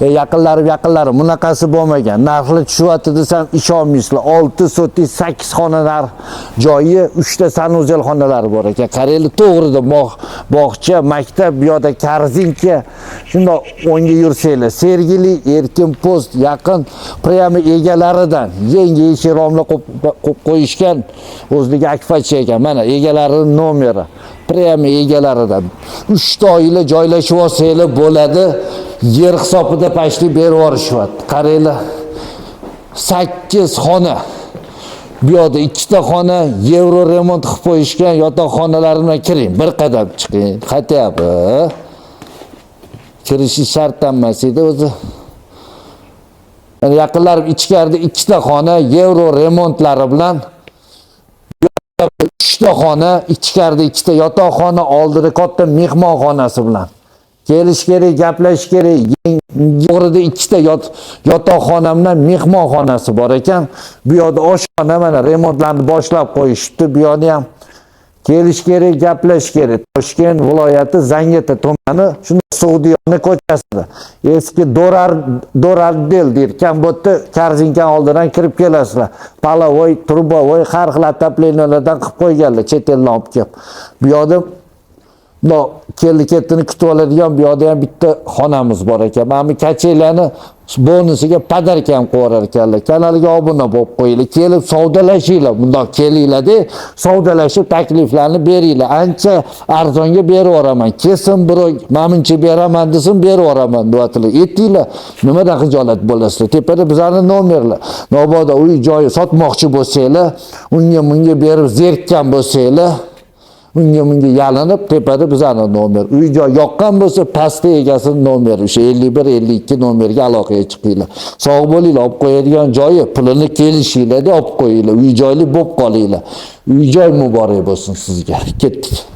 Yaqinlarim, yaqinlarim, bunaqasi bo'lmagan. Narxlar tushyapti desam, ishonmaysizlar. 6 sotik 8 xona narx joyi, 3 ta санузел xonalari bor ekan. Qaranglar, to'g'rida bog'cha, maktab, bu yoqda korzinka. Shundoq o'ngga yursanglar, Sergeli, Erkin post yaqin, прямо egalaridan yangi eshik romlar qo'yib qo'yishgan, o'zligi akfachi ekan. Mana egalarining nomeri. Прямо egalaridan. 3 ta oila joylashib olsanglar bo'ladi. Yer hisobida pashli berib yuborishyapti. Qaranglar. 8 xona. Bu yoqda ikkita xona yevro remont qilib qo'yishgan, yotoqxonalari bilan kiring. Bir qadam chiqing. Qaytyapti. Kirishi shart emas edi o'zi. Yani yaqinlarim, ichkarida ikkita xona yevro remontlari bilan, uchta xona, ichkarida ikkita yotoqxona, oldida katta mehmonxonasi bilan. Kelish kerak, gaplashish kerak. To'g'rida ikkita yotoqxona bilan mehmonxonasi bor ekan. Bu yoqda oshxona, mana remontlarni boshlab qo'yishibdi. Bu yoqda ham kelish kerak, gaplashish kerak. Toshkent viloyati, Zangiota tumani, shunda Sug'diyona ko'chasida. Eski Dorardel deydi. Bu yerda korzinkani oldidan kirib kelasizlar. Половой, трубовой, har xil отопления lardan qilib qo'yganlar, chet eldan olib kelib. Bu yoqda no keldi ketdini kutib oladigan bu yoqda ham bitta xonamiz bor ekan. Mana bu качеля ni bonusiga подарка ham qo'yar ekanlar. Kanalga obuna bo'lib qo'yinglar. Kelib savdolashinglar. Bundoq kelinglar-da, savdolashib takliflarni beringlar. Ancha arzonga berib yuboraman. Kelsin birov, mana buncha beraman desin, berib yuboraman deyaptilar. Aytinglar, nimadan xijolat bo'lasizlar? Tepada bizlarning nomerlar. Mabodo uy joyi sotmoqchi bo'lsanglar, unga bunga berib zerikkan bo'lsanglar, unga bunga yalinib, tepada bizani nomer. Uy joy yoqqan bo'lsa, pastda egasini nomeri, o'sha 51 52 nomerga aloqaga chiqinglar. Sog' bo'linglar, olib qo'yadigan joyi pulini kelishinglarda olib qo'yinglar. Uy joyli bo'lib qolinglar. Uy joy muborak bo'lsin sizga. Ketdik.